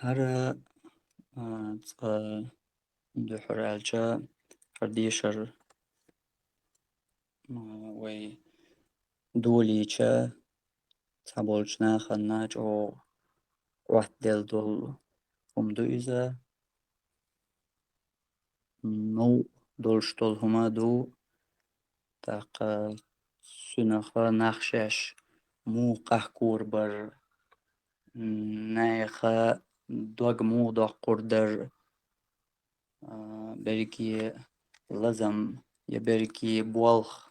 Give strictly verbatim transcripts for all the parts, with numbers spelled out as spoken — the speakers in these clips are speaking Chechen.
ХӀара, а, цкъа духьал аьлча, хӀара дешар, а, вай долийча, цхьаболчу нахана чӀогӀа Ӏоттаделла долу хӀума ду иза. Новкъа долуш долу хӀума ду, тӀаккха цуьнах нах шаьш муха къахкор бар, нехан дог муха доккхур дар, а, берриге лазам, я берриге болх,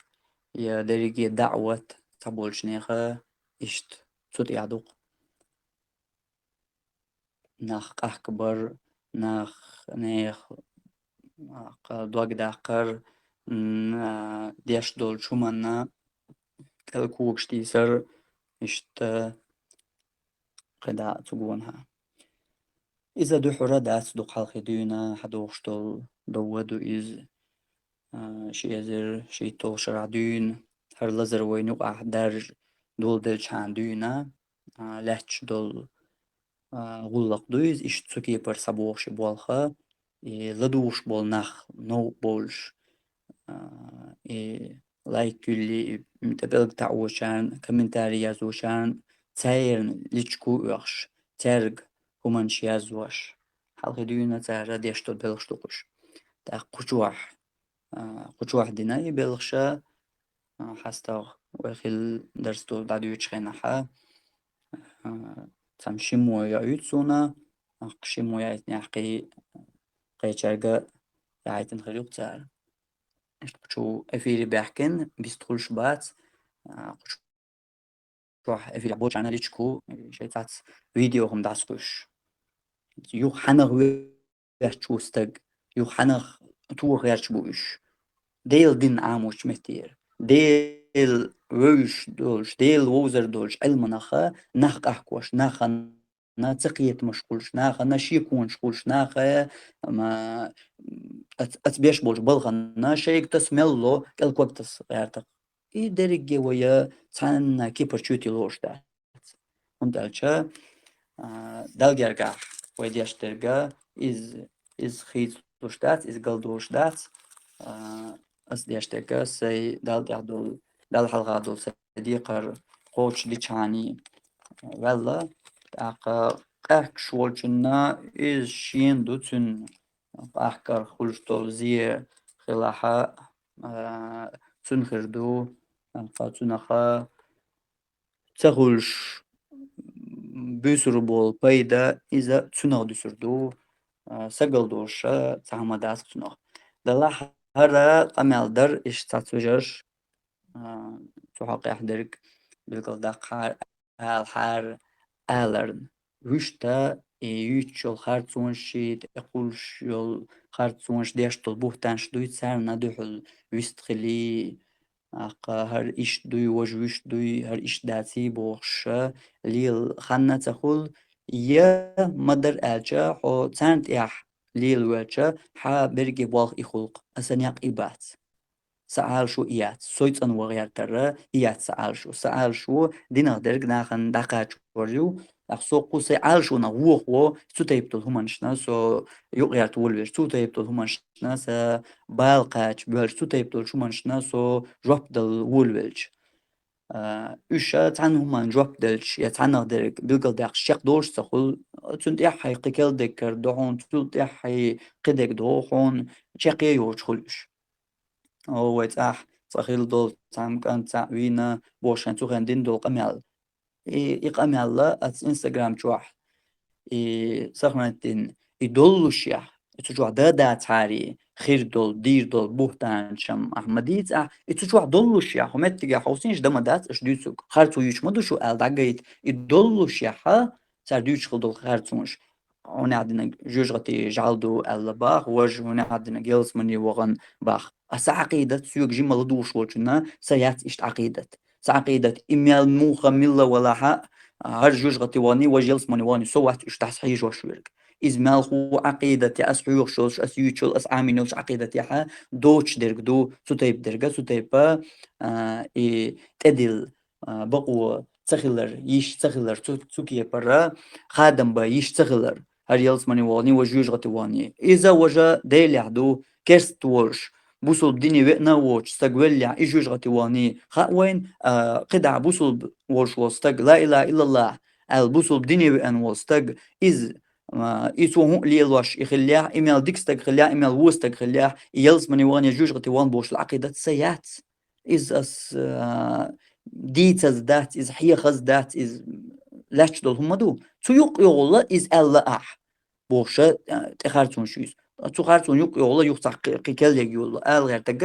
я дерриге даӀват цхьаболчу нехан иштта цу тӀехь ду-кх. Нах къахкабар, нах, нехан, а, дог даккхар, м, а, деш долчу хӀуманна кӀел когаш тийсар, иштта кхидӀа а цу гонахьа. Иза дуьхьара дац, дукха хьалхе дуьйна хьадогӀуш долу довва ду иза. А, ши эзар шийтталгӀа шарахь дуьйна, хӀара лазар вайна юкъахь даржа доладелчхьана дуьйна, а, лаьтташ долу, а, гӀуллакх ду иза, иштта цу кепара схьабогӀуш и болх, и ладугӀуш болу нах новкъа бовлуш, а, и лайк юьллий, и тӀе пӀелг таӀочарна, комментарий яздочарна, церан личку а оьхуш, цаьрга хӀуманаш яздош. Хьалхе дуьйна цара деш долу белхаш ду-кх уьш. ТӀаккха кху чохь, а, кху чохь дина и белхаша, а, хьастагӀа вай хилла дарс долу дӀадоьдучу хенахьа, а, цхьана шиммо яуьйту суна, а, шиммо яйтинехь кхин кхечаьрга яхьийтина хир ю-кх цара. Иштта кху чу эфире баьхкина, бистхуьлуш бац, а, кху чохь эфире болчарна личку шайн цхьацца видео хӀума дӀасакхуьйсуш. Юха хьанах вехча ву стаг, юха хьанах тоха гӀерташ бу уьш. Делан дин Ӏамочу меттера. Дела вевзаш долуш, Дела вовзар долуш Ӏилманаха нах къахкош, нахана ца кхетамаш хуьлуш, нахана шеконаш хуьлуш, наха, ма, ац-, аца беш болчу балхана шайга таса мел ло, кӀел ког таса гӀертар. И дерриге вай цхьана кепара чоьте лоруш дац. ХӀунда аьлча, а, Далла гергахь вай деш дерг, иза, иза хийцалуш дац, иза галдолуш дац. А, ас деш дерг сайн Далла тӀехь долу, Далла хьалха долу сайн декхар кхочушдичхьана ваьлла. ТӀаккха къаьхкаш волчунна иза шена ду, цуьнан къахкарх хуьлуш долу зе хилахь, а, цуьнан хир ду, тӀаккха цуьнах ца хуьлуш буьйсур болу пайда, иза цуьнах дуьсур ду, а, сагалдоша цхьа хӀума дац цунах. Делахь хӀара къамел дара иштта цхьацца вежарша, а, цу хьокъехь дерг билгалдаккхахьара, алахьара, аларна. Вуьшта и юьйцуш йолу харцонаш, и тӀекхуллуш йолу харцонаш, деш долу бухтанаш дуй царна дуьхьал вистхилий, аккха хӀара иштта дуй, важа вуьшта дуй, хӀара иштта даций бохуша, лела хан а ца хуьлу, я ма-дарра аьлча, хьо царна тӀехь лелавелча, хьан берриге болх и хуьлу-кх, аса некъ и бац. Сан Ӏалашо и яц, сой цӀанван гӀертар и яц сан Ӏалашо. Сан Ӏалашо динах дерг нахана дӀакхачор ю. Ахь со кху сайн Ӏалашонах вохо, цу тайпа долу хӀуманашна со юкъагӀерта волавелча, цу тайпа долу хӀуманашна сан бала кхача боьлча, цу тайпа долчу хӀуманашна со жоп дала волавелча. А, уьш цхьана хӀуманна жоп делча, я цхьаннах дерг билгалдаьккхича чекхдолуш ца хуьлу, цуьнан тӀаьххье кхин кӀел дерг карадо хьуна, цул тӀаьххье кхин дерг догӀу хьуна, чекхъе йоцуш хуьлу уьш. О, вай цӀахь цкъа хилла долу цхьамма кӀант цхьаъ вийна, боху шайн цу хенахь дина долу къамел. И, и къамел аса Instagram чохь, и сохранить дина, и доллушехь, и цу чохь дан дацахьара, хир долу, дийр долу бухтанашам ахь ма дийца ахь, и цу чохь доллушехь, хӀу меттигехь хьовсийша дан ма дац аша дуьйцург, харцо юьйцуш ма ду шу аьлла дӀагайта, и доллушехь, цара дуьйцуш хила долу харцонаш. Хьуна динарг жоьжахати жӀаьла ду аьлла баха, важа хьуна динарг ялсамане вахана баха. А сан Ӏакъидат соьга жимма ладугӀуш волчунна, сан яц иштта Ӏакъидат. Сан Ӏакъидат и мел муха милла валахьа, хӀара жоьжахати вахана, важа ялсамане вахана, со вац уьш дӀасахьежош верг. Иза мел хӀу Ӏакъидат я, ас хьоьхуш йолуш, ас юьйцуш йолу, ас Ӏамийна йолуш Ӏакъидат яхьа, доцуш дерг ду, цу тайпа дерга, цу тайпа, а, и тӀедилла, а, бакъо ца хилар, йиш ца хилар, цу, цу кепара хадам бан йиш ца хилар. ХӀара ялсмани вахани, важа жоьжахати вахани. Иза важа Делехь ду, керста волуш, бусулба дине веана а воцуш стаг веллехь, и жоьжахати вахани. Хаьа вайна, а, кхидӀа бусулба волуш волу стаг, ла илаха иллаллахӀ аьлла, бусулба дине веана волу стаг, иза, а, и цо хӀуъа лелош и хиллехь, и мел дика стаг хиллехь, и мел вон стаг хиллехь, и ялсмани вахани, жоьжахати вахани бохуш Ӏакъидат ца яц. Иза ас, а, дийцаза дац, иза хьехаза дац, иза лаьтташ долу хӀума ду. Цу юкъ йогӀула иза аьлла ахь, бохуша, а, тӀе харцонаш ю иза. Цу харцонна юкъ йогӀула, юха цхьа кхи-, кхин кел яга йолу ала гӀертарг,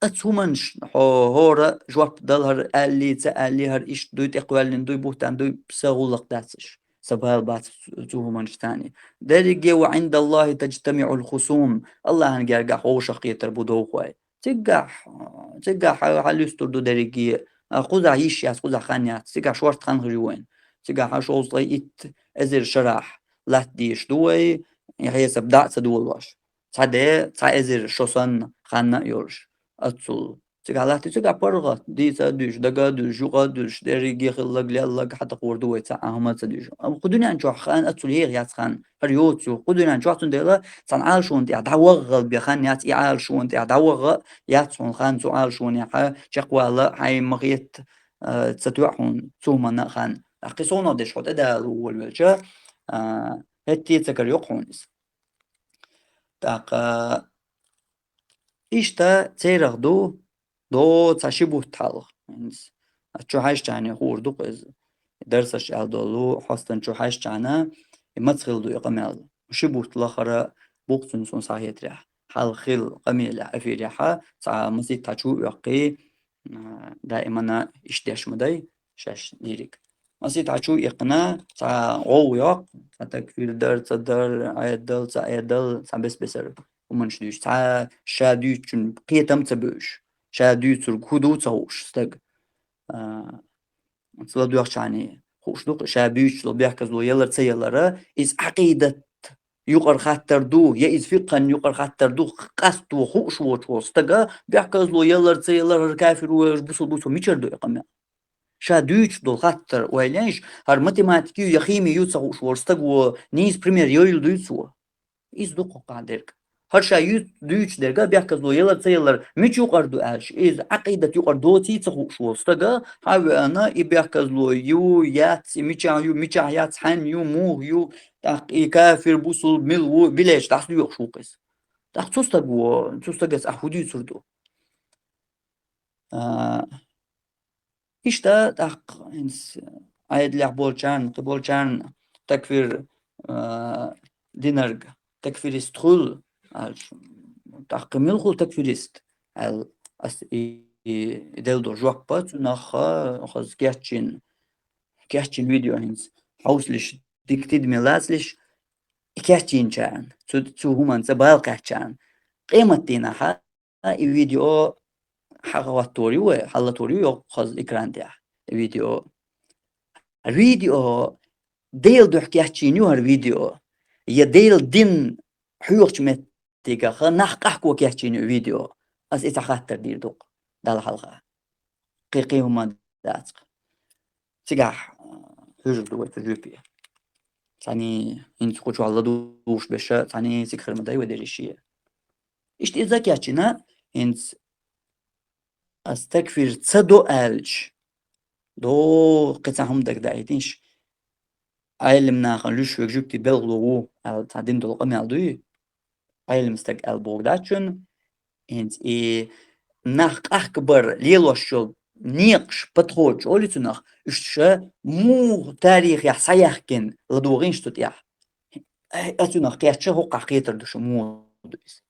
а, цу хӀуманаш хьо-, хӀора жоп дала, хӀара аьллий, ца аьллий, хӀара иштта дуй, тӀекхоьллина дуй, бухтан дуй, сан гӀуллакх дац аша. Сан бала бац цу, цу хӀуманаш царний. Дерриге ва Ӏиндаллахи таджтамиӀул хусум. Аллахьан гергахь вовшах кхетар бу довхой. Цигахь, цигахь хьан, хьан луьстур ду дерриге, а, кхузахь йиш яц, кхузахь хан яц, цигахь шорта хан хир ю вайн. Цигахь хьан шовзткъе итт эзар шарахь латта дийш ду вай, и хьесап дӀа а ца долош. Цхьа де, цхьа эзар шо санна, ханна а йолуш. Аццул. Цигахь латта, цигахь паргӀат, дийца а дуьйш, дага а дуьйш, юкъа а дуьйш, дерриге хиллаг, леллаг, хьатакхор ду вай цхьа а хӀума ца дуьйш. Кху дуьнен чохь хан аццул еха яц хан, хӀара йоцу ю. Кху дуьнен чохь цундела цхьана Ӏалашонан тӀехь дӀаваххал бен хан яц, и Ӏалашонан тӀехь дӀавахха яц хьуна хан, цу Ӏалашонехьа чекхвала хьайн ма хетта, а, ца тоьа хьуна цу хӀуманна а хан. ТӀаккха кхин совнах деш хьо тӀедала волавелча, а, хӀетте ца карайо-кх хьуна иза. ТӀаккха иштта церах ду, до цхьа ши бутт хьалха. ХӀинца ас чу хьаьжчахьана хуур ду-кх иза. Дарсаш аьлла долу хьостан чу хьаьжчахьана, и маца хилла ду и къамел. Ши бутт лахара бу-кх цуьнан суна схьахетарехь. Хьалха хилла къамелехь, эфирехьа, цхьа масийтта чу а оьккхий, а, даимана иштта деш ма дай, шаьш дийриг. Масийтта чу а иккхина, цхьа гӀов йоккху, цхьа такфир дар, ца дар, Ӏедал, ца Ӏедал, цхьа бес-бесара хӀуманаш дуьйцуш, цхьа ша дуьйцучун кхетам ца бевзаш, ша дуьйцург хӀун ду ца хууш стаг. А, ца ладоьгӀчхьана хууш ду-кх, ша буьйцучул бехказло ялар ца ялара, иза Ӏакъидат юкъара хаттар ду, я иза фикъхӀан юкъара хаттар ду, къасто хууш воцуш волу стага, бехказло ялар ца ялар, хӀара кафир ву, хӀара бусулба ву, цо мичара ду и къамел? Ша дуьйцуш долу хаттар ойла йиш, хӀара математика ю я хими ю ца хууш волу стаг ву, нийса пример йойла дуй цо. Иза ду кху къа дерг. ХӀара ша ю-, дуьйцуш дерг, бехказло ялар ца ялар, мича юкъара ду аьлча, иза Ӏакъидат юкъара доций ца хууш волу стага, хьан веана, и бехказло ю, яц, и мичахь ю, мичахь яц, хьан ю, муха ю, тӀаккха и кафир, бусулба, мила ву, билеш дӀасадоькъуш ву-кх иза. ТӀаккха цу стаг ву, цу стагас ахь хӀун дуьйцур ду? А, иштта тӀаккха хӀинца Ӏедалехь болчарна, кхин болчарна такфир, а, динарг, такфирист хуьлу, аьлча, тӀаккха мила хуьлу такфирист, аьлла, ас и, и, и делла долу жоп а цунах, а, хаза кечйина, кечйина видео хӀинца хьовсалаш, дика тидаме лацалаш, и кечйинчарна, цу, цу хӀуманца бала кхаьччарна. Къематдийнахьа и видео хьахӀоттор ю вай, хьаллатор ю йоккха хаза экран тӀехь и видео. Видео, Делан дуьхьа кечйина ю хӀара видео. Я Делан дин хьоьхучу меттигах нах къахько кечйина ю видео. Ас и цхьа хаттар дийр ду-кх, Далла хьалха. Кхин, кхин хӀума дац-кх. Цигахь, а, хьуьжур ду вай цу жоьпе. Цхьаьний хӀинца кху чохь ладугӀуш берш, цхьаьний цига хир ма дай вай дерриге. Иштта иза кечйина, хӀинца ас такфир ца до аьлча, до кхин цхьа хӀума дагадаийтинаш, Ӏелам нахана луьш верг жуьгти белхало ву аьлла цхьа дина долу къамел дуй? Ӏелам стаг аьлла бохург дац шуна. ХӀинца и нах къахкабар лелош йолу некъаш, подходаш олий цунах, уьш ша муха тарихехь схьаяьхкина ладогӀийша цу тӀехь. Ай, ас цунах кхетча, хӀокхахь кхетар ду шу муха ду иза.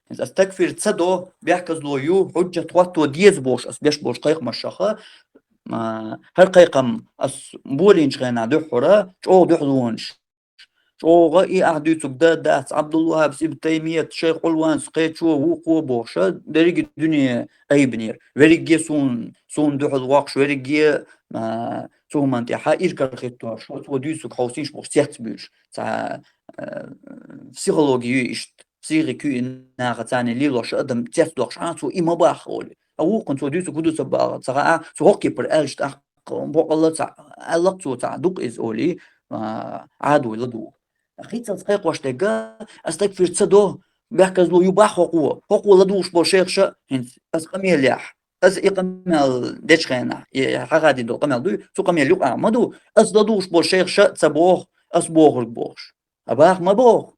ХӀинца ас такфир ца до, бехказло ю, хьуджат хӀотто деза бохуш ас беш болчу кхайкхамашха, а, хӀара кхайкхам ас болийначу хенахь дуьххьара, чӀогӀа дуьхьалонаш. ЧӀогӀа и ахь дуьйцург дан дац, Ӏабдулваххабс, Ибн Таймият, Шайх Ӏулванс, кхечо, вукхо бохуша, дерриге дуьне айбанера. Верриге суна, суна дуьхьал воккхуш, верриге, а, цу хӀуманна тӀехьа иракарахӀиттош, оцо дуьйцург хьовсийша бохуш, цецбуьйлуш. Цхьа, а, психологи ю иштта, психика ю и наха царна лелош адам цецдоккхуш, а, цо и ма боху олий. А вукхунна цо дуьйцург хӀун ду ца боху, ца хаьа, цо хӀокху кепара аьлча тӀаккха боккъалла ца, аьлла-кх цо ца, дукха иза олий, а, Ӏадойла ду. Хицалц кхайкхош дерг, ас такфир ца до, бехказло ю бах хӀокхо, хӀокхо ладугӀуш болу шайх ша, хӀинца ас къамелехь, ас и къамел дечу хенахь, и хьахадийна долу къамел дуй, цу къамел юкъахь ма ду, ас ладугӀуш болу шайх ша ца боху, ас бохург бохуш. А баха ма боху.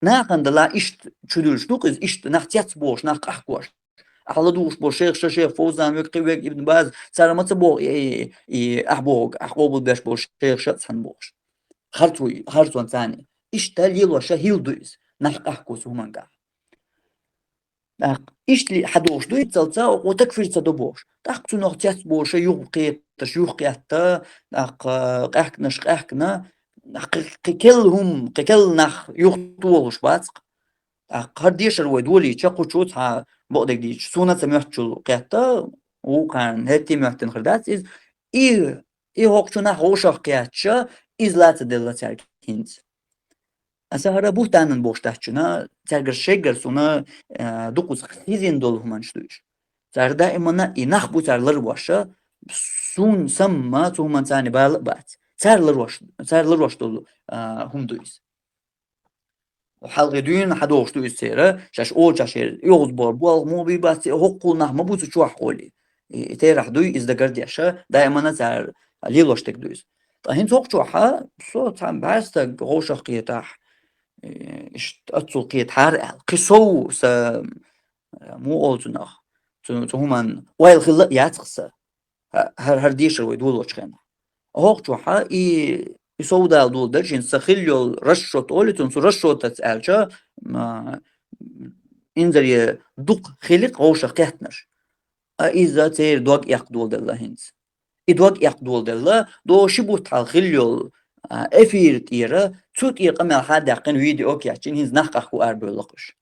Нахана дала иштта чудуьлуш ду-кх иза, иштта нах цец бохуш, нах къахкош. Ахьа ладугӀуш болу шайх ша, шайх Фовзан вега, кхин вега, Ибн Баз, цара ма ца боху, и, и, и, ахьа бохург, ахьа къобалбеш болу шайх ша цхьаьна бохуш. Харцуй, харцон царна. Иштта лелош ша хӀилла ду иза, нах къахкош хӀуманга. ТӀаккха иштта ли хьадогӀуш ду, иццалца окхо такфир ца до бохуш. ТӀаккха цунах цец бохуш, юха кхеташ, юха кхетта, тӀаккха къаьхкинарш къаьхкина, кхин, кхин керла хӀума, кхин керла нах юха толуш бац-кх. ТӀаккха хӀара дешар вай долийча, кху чу цхьа бакъдерг дийча, суна ца моьттучул кхетта, вукхарна хӀетте моьттина хир дац иза. И, и хӀокху чу нах вовшах кхетча, иза ла ца делла цаьрга хӀинца. Аса хӀара бухтанан бохуш дац чуна, цаьргара шеггара суна, э, дукхаза хезийна долу хӀуманаш ду уьш. Цара даимана и нах бу цара ларвоша, суна самма цу хӀуманца бала а бац. Цара ларвош, цара ларвош долу, а, хӀума ду иза. Хьалхе дуьйна хьадогӀуш ду иза церан, шаьш олучохь шера оьгӀаз боху, болх муха бий бац, хӀокхул нах ма бу цу чохь олий. И, и терахь дуй иза дагардеша, даимана цара лелош дерг ду иза. Ткъа хӀинца хӀокху чохьа, со цхьа бӀаьрстаг вовшах кхетахь, э, иштта аццул кхетахьара аьлла. Кхин сов сан, э, муха олу цунах, цу, цу хӀуманна ойла хилла а яц-кх сан. Хьа-, хьар-, хӀара дешар вай долочу хенахь. ХӀокху чохьа и, и сов дала дола дара, шен сан хилла йолу расчет олу цунна, цу расчетаца аьлча, ма, инзаре дукха хили-кх вовшах кхеттинарш. А иза церан дог эккха дола делла хӀинца. И дог эккха дола делла, догӀу ши бутт хьалха хилла йолу, а, эфир тӀера, цу тӀера къамел хьадаьккхина видео кечйина, хӀинца нах къахко арабевлла-кх уьш.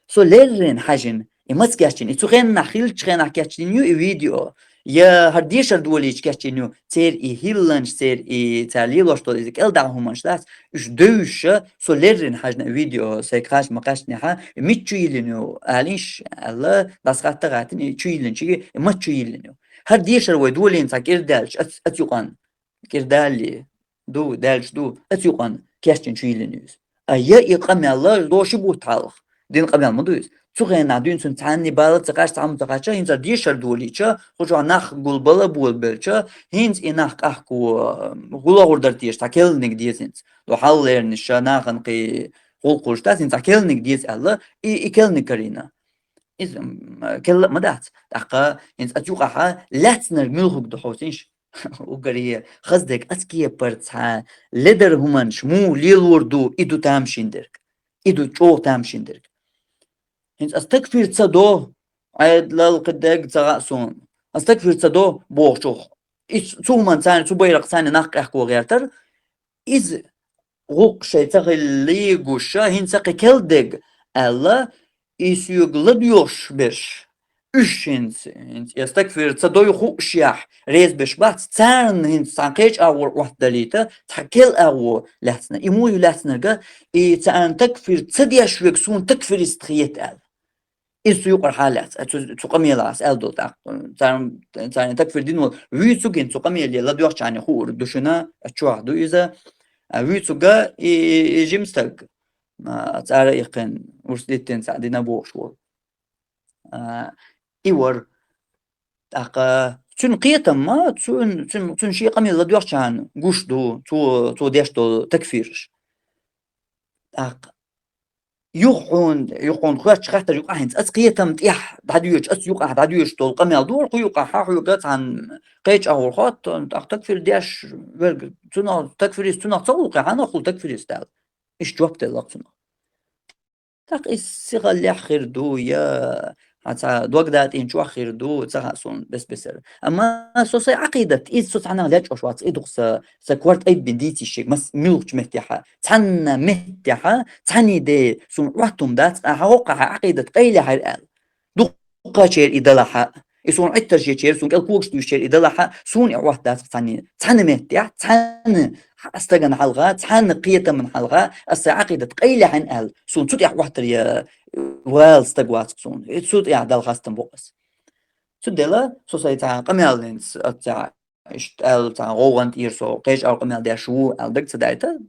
Со леррина хьаьжна, и маца кечйина, и цу хенахь хиллачу хенахь кечйина ю и видео, я хӀара дешар долийча кечйина ю, церан и хӀилланаш, церан и цара лелош долу иза кӀелдахьа хӀуманаш дац, уьш девзаш, со леррина хьаьжна и видео, сайга кхача ма кхаьчнехьа, и мича чу йиллина ю, алийша, аьлла, дӀасахатта гӀаьттина, и чу йиллинчуьнга, и маца чу йиллина ю. ХӀара дешар вай долийна цхьа кӀира даьлча, ац-, аца юкъана. КӀира далале ду, даьлча ду, аца юкъана кечйина чу йиллина ю иза. А я и къамел догӀу ши бутт хьалха дина къамел ма ду иза. Цу хенахь дуьйна цуьнан цхьанна бала ца кхаьчча, цхьамма ца кхаьчча, хӀинца дешар долийча, кху чохь нах гулбала болабелча, хӀинца и нах къахко, гӀула гӀур дара теша, цхьа келланиг деза хӀинца. До хьаллернаш ша нахана кхин гӀуллакх хуьлуш дац, хӀинца цхьа келланиг деза аьлла, и, и келланиг карийна. Иза, м, келла а ма дац. ТӀаккха хӀинца аца юкъахьа лаьцнарг муьлхарг ду хьовсийша. Уггаре, хаза дерг аца кепара цхьа ледара хӀуманаш муха лелор ду, и ду тамашийна дерг. И ду чӀогӀа тамашийна дерг. ХӀинца ас такфир ца до, Ӏедалал кхин дерг ца хаьа суна. Ас такфир ца до бохучух. И ц-, цу хӀуманца, цу байракхца нах къехко гӀертар, иза гӀуллакх шайн ца хилли гуш, хӀинца кхин кел дерг аьлла, и соьга ладоьгӀуш берш. Уьш хӀинца, хӀинца я стаг фир ца дой хуушехь, реза беш бац, царна хӀинца цхьана кхечу агӀор Ӏоттадалийта, цхьа кел агӀо лаьцна. И муха ю лаьцнарга, и царна такфир ца деш верг суна такфирист хета аьлла. Иза цу юкъара хьалаьцна, цу, цу къамелах ас аьлла долу тӀаккха. Царна, царна такфир дина волу вуьйцуг хӀинца цу къамеле ладоьгӀчарна хуур ду шуна, а чохь ду иза. А вуьйцуга и, и, и жима стаг, а, цӀара а иккхина, урс диттина цхьа дина бохуш волу. А, и вара. ТӀаккха цуьнан кхетам ма, цуьнан, цуьнан, цуьнан шен къамел ладоьгӀчарна гуш ду, цо, цо деш долу такфираш. ТӀаккха юха хьуна, юха хьуна хоьттуш хаттар юкъахь хӀинца, аца кхетам тӀехь дӀадоьдуш, аца юкъахь дӀадоьдуш долу къамел ду, хӀу юкъахь хьан хьоьга цхьана кхечу агӀор хотту, тӀаккха такфир деш верг, цунах, такфирист цунах ца гӀуллакхе, хьан ахула такфирист аьлла. Иштта жоп делла цунах. ТӀаккха иза сихаллехь хир ду, я хьан цхьа дог датӀийначохь хир ду, ца хаьа суна бес-бесара. Амма со сайн Ӏакъидат, иза со цхьаннах лечкъош вац, и ду-кх сан, сан корта айббина дийцийша шега, мас-, муьлхачу меттехьа, цхьанна меттехьа, цхьанний де суна Ӏоттум дац, ахьа хӀокхахьа Ӏакъидат къайлехьира аьлла. Дуккхачеран и далахьа, и суна Ӏиттарш ечеран, суна кӀел когаш дуьйшучеран и далахьа, суна и Ӏотта дац цхьанний, цхьана меттехь, цхьана стагана хьалха, цхьана кхетамана хьалха, аса Ӏакъидат къайлехьина аьлла, суна цу тӀехь Ӏоттар я вала стаг вац-кх суна. И цу тӀехь Далла хастам бу аса. Цу дела, со сайн цхьа къамел хӀинца, аца, иштта аьлла, цхьа гӀовгӀан тӀера со кхечу агӀор къамел деш ву аьлла даг ца дайта,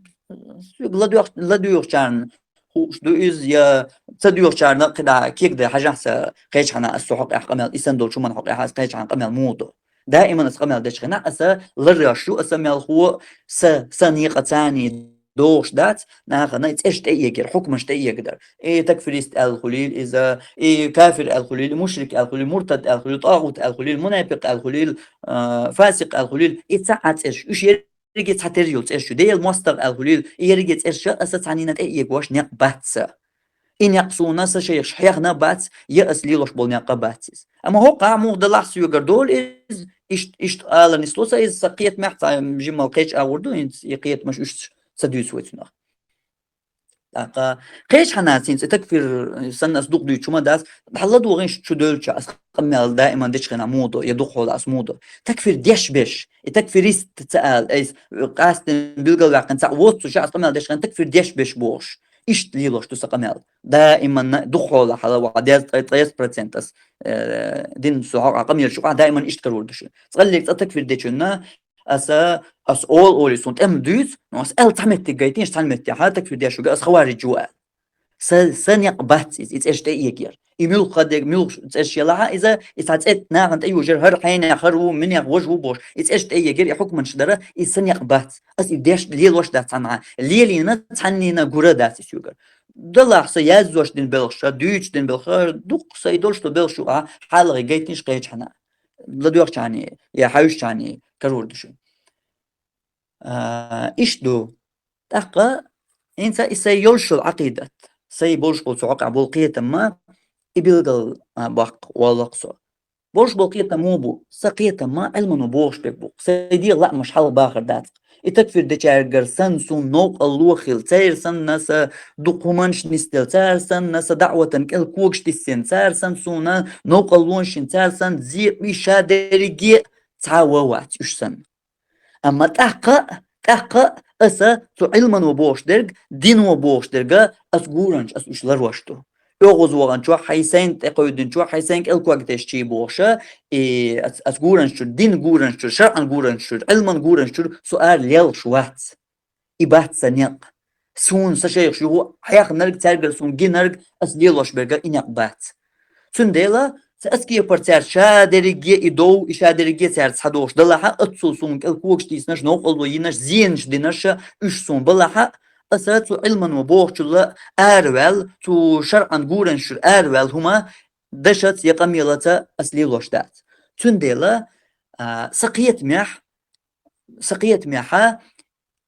Соьга ладоьгӀ-, ладоьгӀучарна хууш ду иза, я ца доьгӀучарна кхидӀа кегда хьажахь са кхечхьана ас цу хьокъехь къамел, и санна долчу хӀуманна хьокъехь ас кхечхьана къамел муха ду. Даиман ас къамел дечу хенахь аса ларъеш ю, аса мелхо а са, сан некъа царний догӀуш дац, нахана и цӀераш тӀеэгар, хьукмаш тӀеэгар. И такфирист аьлла хуьлийла иза, и кафир аьлла хуьлийла, и мушрик аьлла хуьлийла, муртад аьлла хуьлийла, тӀагӀут аьлла хуьлийла, мунепикъ аьлла хуьлийла, а, фасикъ аьлла хуьлийла, и цхьа а цӀераш. Уьш ерриге цхьатерра йолу цӀераш ю. Делан мостагӀа аьлла хуьлийла, и ерриге цӀераш аса цхьаннена тӀеэгош некъ бац сан. И некъ суна сан шайхаш хьехна а бац, я ас лелош болу некъ а бац иза. Амма хӀокхахь муха далахь соьгара долу иза, ишт-, иштта ала нисло сан иза, сан кхетамехь цхьа жимма кхечу агӀор ду, хӀинца и кхетамаш уьш ца дуьйцу вай цунах. ТӀаккха кхечхьана хӀинца и такфир санна ас дукха дуьйцуш хӀума дац, дӀа ладогӀийша чу девлча, ас къамел даиман дечу хенахь муха до, я дукха хьолахь ас муха до. Такфир деш беш, и такфирист ца ала, айса къастина билгалваьккхина цхьаъ воццуш, ас къамел дечу хенахь такфир деш беш бохуш. Иштта лелош ду сан къамел. Даиманна дукха хьолахь хьала ваха деза ткъе, ткъе процент ас, э, дин со хьокъехь къамелаш юкъахь даиман иштта карор ду шу. Цкъа лерг цкъа такфир дечунна, аса, ас олу олий суна тӀе ма дуьйцу, но ас аьлла цхьа меттиг гайтина, цхьана меттехь такфир деш вуьга ас хавариж ву аьлла. Сан, сан некъ бац иза, и цӀераш тӀеэгар. И муьлхха дерг, муьлхха цӀераш елахь а иза, и цхьа цӀе нахана тӀеюжар, хӀара хьенех, хӀара ву, минех, важа ву бохуш, и цӀераш тӀеэгар, и хьукманаш дара, и сан некъ бац. Ас и деш лелош дац цхьанхьа, лелийна цхьаннена гур а дац и соьгара. Далахь сан язъеш дина белхаш, дуьйцуш дина белхаш, дуккха сан и долуш долу белхаш юкъахь хьалхе гайтина кхечхьана. ЛадоьгӀучарний, я хьаьвсичарний карор ду шу. А, иштта ду. ТӀаккха хӀинца и сайн йолуш йолу Ӏакъидат, сайн болуш болу цу хьокъехь болу кхетам ма, и билгал, а, баккха, оллакх со. Болуш болу кхетам муха бу? Сан кхетам ма Ӏилмано бохуш берг бу. Сайн дегӀан лаамаш хьалха бахар дац. И такфир дечаьргара санна суна новкъарло хилла, церан санна сан дукха хӀуманаш нисделла, цара санна сан даӀватан кӀел когаш диссина, цара санна суна новкъарлонаш йина, цара санна зен а, ша дерриге а цхьа а ван вац уьш санна. Амма тӀаккха а, тӀаккха а аса цу Ӏилмано бохуш дерг, дино бохуш дерг а ас гуранчу ас уьш ларвеш ду. ОьгӀаз ваханчохь, хьайн сайна тӀекхевдинчохь, хьайн сайна кӀел ког тесчий бохуш а, и ас, ас гуранчуьра, дин гуранчуьра, шарӀан гуранчуьра, Ӏилман гуранчуьра со ара лелхаш вац. И бац сан некъ. Суна сан шайхаш юха хьехнарг, цаьргара суна гинарг, ас лелош берг а и некъ бац. Цундела аса кепара цаьрца ша дерриге а и дов, и ша дерриге а цаьрца схьадогӀуш далахь а, оццул суна кӀел когаш тийсинарш, новкъарло йинарш, зенаш динарш а уьш суна балахь а, аса цу Ӏилмано бохучул араваьлла, цу шарӀан гуранчуьра араваьлла хӀума дашаца я къамелаца ас лелош дац. Цундела, а, сан кхетамехь, сан кхетамехь а,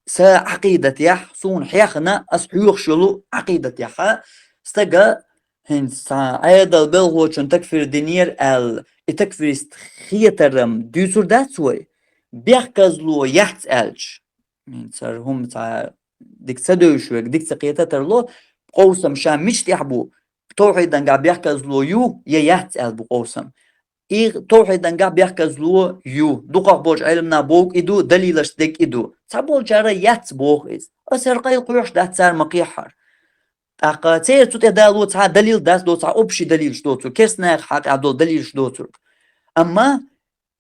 сан Ӏакъидатехь, суна хьехна, ас хьоьхуш йолу Ӏакъидатехь а, стага хӀинца цхьа Ӏедал белхочунна такфир динера аьлла, и такфирист хетарам дуьйцур дац вай, бехказло яц аьлча. ХӀинца хӀара хӀума цхьа дика ца девзаш верг, дика ца кхета тарло, къовсам ша мича тӀехь бу, тавхьидангахь бехказло ю я яц аьлла бу къовсам. И тавхьидангахь бехказло ю. Дукхах болчу Ӏеламнаха бохург и ду, далилашца дерг и ду. Цхьаболчара яц боху иза. Аса хӀара къайлакхоьхьуш дац, цара ма кхехьара. ТӀаккха церан цу тӀе дало цхьа далил дац доцург, цхьа общий далилаш доцург, керстанех хьакъехь долу далилаш доцург. Амма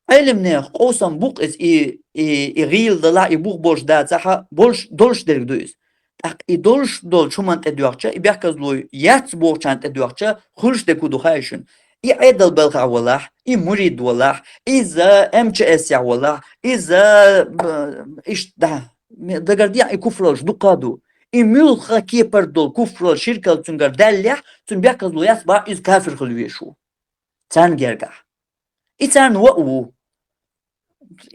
Ӏеламнех къовсам бу-кх иза, и, и, и гӀийла далахь, и бух болуш дацахь а, болуш, долуш дерг ду иза. ТӀаккха и долуш долчу хӀуманна тӀедоьгӀча, и бехказло яц бохучарна тӀедоьгӀча, хуьлуш дерг хӀун ду хаьий шуна? И Ӏедал балхахь валахь, и мурид валахь, иза М Ч С-ехь валахь, иза, б-, иштта, дагардехь и куфралш дуккха а ду. И муьлхха кепара долу куфрал, ширкал цуьнгара даьллехь, цуьнан бехказло яц бахь, иза кафир хила везаш ву. Царна гергахь. И царна ваъ ву.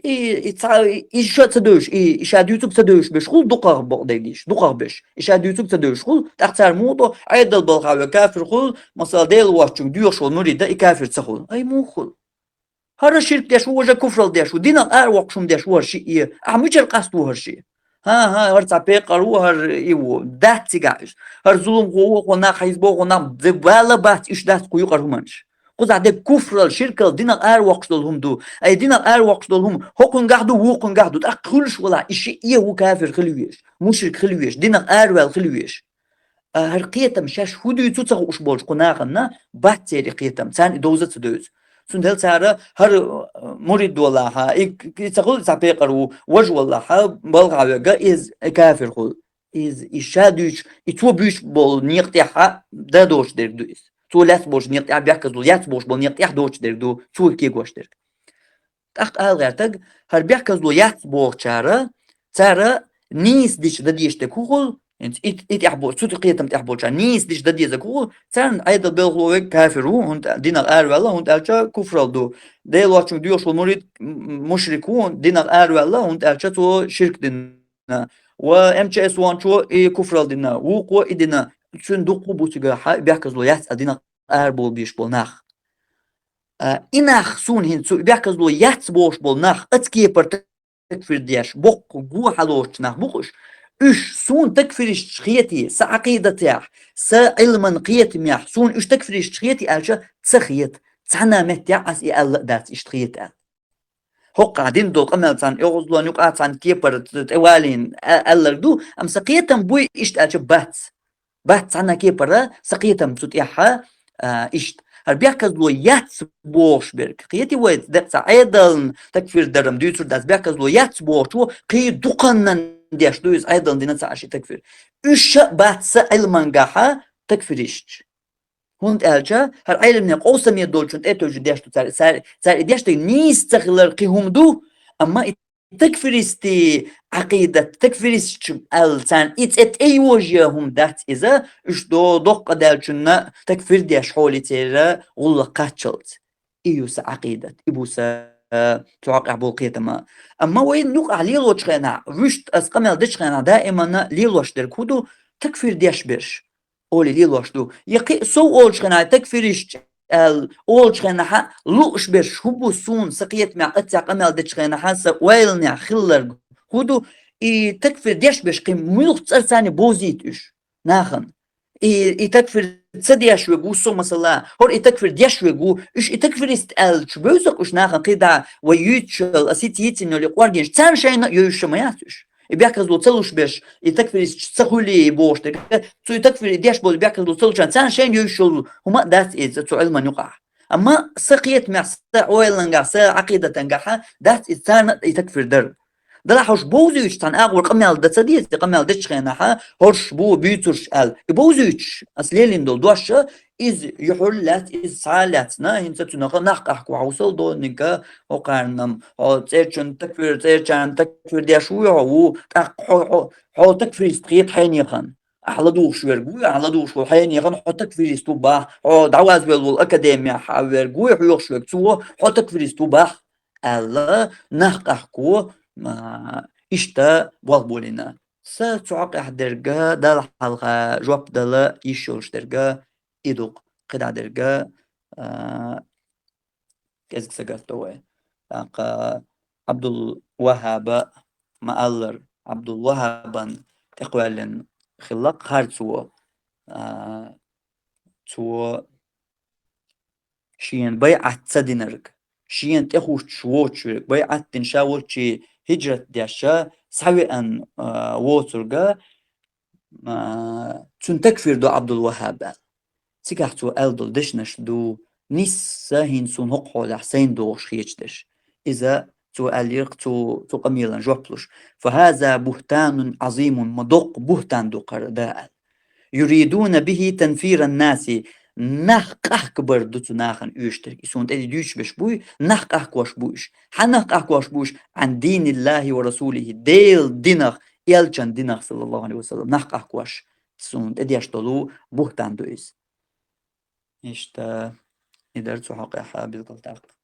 И, и ца, и ша ца девзаш, и, и ша дуьйцург ца девзаш берш хуьлу дукхах бакъдерг дийш, дукхах берш. И ша дуьйцург ца девзаш хуьлу, тӀаккха цара муха до, Ӏедал балхахь ве кафир хуьлу, масала, Дела воцчунга доьхуш волу мурид а и кафир ца хуьлу. Ай, муха хуьлу? ХӀара ширк деш ву, важа куфрал деш ву, динах аравоккхуш хӀума деш ву хӀара шиъ. Ахьа мичара къаст ву хӀара шиъ? ХӀан, хӀан, хӀара цхьа пекъар ву, хӀара и ву. Дац цигахь уьш. ХӀара зуламхо ву, хӀо нах хьийзабо, хӀо нах д-, вала бац, уьш дац кху юкъара хӀуманаш. Кхузахь дерг куфрал, ширкал, динах аравоккхуш долу хӀума ду. Ай, динах аравоккхуш долу хӀума хӀокхуьнгахь ду, вукхуьнгахь ду. ТӀаккха хуьлуш валахь, и шиъ а ву кафир хила везаш, мушрик хила везаш, динах араваьлла хила везаш. А, хӀара кхетам шаьш хӀун дуьйцу ца хууш болчу кху нахана бац церан и кхетам, царна и довза ца девза. Цундела цара хӀара, а, мурид валахь, и, и ца хуьлу цхьа пекъар ву, важа валахь, балхахь вега, иза кафир хуьлу. Иза, и ша дуьйцуш, и цо буьйцуш болу некъа тӀехь а да доцуш дерг ду иза. Цо лаьцна болчу некъа тӀехь а, бехказло яц бохуш болу некъа тӀехь а доцуш дерг ду, цо кегош дерг. ТӀаккха ала гӀертарг, хӀара бехказло яц бохучара, цара нийса дича дан дезаш дерг хӀун хуьлу, хӀинца и, и тӀехь бо-, цу кхетам тӀехь болчара нийса дича дан дезарг хӀун хуьлу, царна Ӏедал белхало верг кафир ву, хӀунда динах араваьлла, хӀунда аьлча куфралла ду. Делан воцчунга доьхуш волу мурид м-, мушрик ву, динах араваьлла, хӀунда аьлча цо ширк дина. Ва МЧС-ван чо и куфралла дина, вукхо и дина, цуьнан дуккха а бу цигахь, и бехказло яц а динах арабовла безаш болу нах. А, и нах суна хӀинца цу и бехказло яц бохуш болу нах, оцу кепара такфир деш, боккха го хьалоцучу нах бу-кх уьш. Уьш суна такфиристаш хетий, сан Ӏакъидатехь, сан Ӏилман кхетамехь, суна уьш такфиристаш хетий аьлча, ца хета. Цхьана а меттехь ас и аьлла а дац, иштта хета аьлла. ХӀокхахь дина долу къамел цхьана оьгӀазлонан юкъахь цхьана кепара тӀе валийна а-, аьлларг ду, амма сан кхетам буй иштта аьлча бац. Бац цхьана а кепара сан кхетам цу тӀехь а, а, иштта. ХӀара бехказло яц бохуш берг. Кхетий вай, декъ ца Ӏедална такфир дарам дуьйцур дац, бехказло яц бохучо кхин дукханнан деш ду иза Ӏедална дина ца Ӏаш и такфир. Уьш а бац сан Ӏилмангахь а такфиристаш. ХӀунда аьлча хӀара Ӏеламнех къовсаме долчун тӀе а тевжина деш ду цара, цара, цара и деш дерг нийса ца хилар кхин хӀума ду, амма и такфиристийн Ӏакъидат, такфиристаш аьлла царна и цӀе тӀейожа хӀума дац иза, уьш до-, доккха къа даьллачунна такфир деш хьоле церан гӀуллакх кхаччалц. И ю сан Ӏакъидат, и бу сан, э, цу хьокъехь болу кхетам а. Амма вайна юкъахь лелочу хенахь, вуьшта ас къамел дечу хенахь даимана лелош дерг хӀун ду, такфир деш берш олий лелош ду. Я кхин а сов олучу хенахь, такфиристаш аьлла олучу хенахь а лууш берш хӀун бу суна, сан кхетамехь, аццехь къамел дечу хенахь а, сан ойланехь хилларг хӀун ду, и такфир деш берш кхин муьлхха цӀарца бовзийта уьш нахана. И, и такфир ца деш верг ву со, масала, хӀора и такфир деш верг ву, уьш и такфирист аьлча бевза-кх уьш нахана кхидӀа, вай юьйцучул а сица йийцина йолу и къоргенаш, царна шайна а йовзуш ма яц уьш. И бехказло ца луш берш, и такфиристаш ца хуьлий бохуш дерг, цу и такфир деш болу бехказло ца лучарна, царна шайна йовзуш йолу хӀума а дац иза цу Ӏилман юкъахь. Амма сан кхетамехь, сан ойлангахь, сан Ӏакъидатангахь а дац иза царна а и такфир дар. Делахь уьш бовзуьйтуш цхьана агӀор къамел дан ца деза, и къамел дечу хенахь а, хӀорш бу буьйцурш аьлла. И бовзуьйтуш, ас лелийна долу дош а, иза юьхьӀуьлла лаьцна, иза схьа а лаьцна, хӀинца цуьнах нах къахкохь хьовсал дониг а, хӀокхарна-м, хьо цӀерачунна такфир, цӀерачарна такфир деш вуй хьо, ву, тӀаккха хьо, хьо, хьо такфирист хета хьенехана. Ахьа ладугӀуш верг вуй, ахьа ладугӀуш ву хьенехана, хьо такфирист ву боху, хьо дӀавазвелла волу академехь верг вуй, хьоьхуш верг цо, хьо такфирист ву боху, аьлла, нах къахко, а, иштта болх болийна. Сан цу хьокъехь дерг а, Далла хьалха жоп дала йиш йолуш дерг а, и ду-кх, кхидӀа дерг а, а, кӀезиг сагатдо вай. ТӀаккха Ӏабдул-ВаххӀаба ма-аллара, Ӏабдул-ВаххӀабан тӀекхоьллина хилла-кх хӀара цо, а, цо шена байӀат ца динарг, шена тӀехуттуш воцуш верг, байӀат дина ша волччий хӀиджрат деш а, схьавеана, а, воцург а, а, цуьнан такфир до Ӏабдул-ВаххӀаб аьлла. Цигахь цо аьлла долу дешнаш ду, нисса хӀинца суна хӀокху хьолехь сайна догӀуш хеташ дерш. Иза цо аьллера-кх цу, цу къамелан жоп луш: «Фа хаза бухтанун Ӏазимун», ма доккха бухтан ду-кх хӀара да аьлла. «Юридуна бихи танфиран наси», нах къахкабар ду цу нахана оьшуш дерг. И суна тӀе дуьйцуш берш буй, нах къахкош бу уьш. Хьан нах къахкош бу уьш? «Ӏан диниллахи ва расулихи», Делан динах, элчан динах, саллаллаху Ӏалайхи ва саллам, нах къахкош. Суна тӀедеш долу бухтан ду иза. Иштта, и дара цу хьокъехь билггал тӀаккха.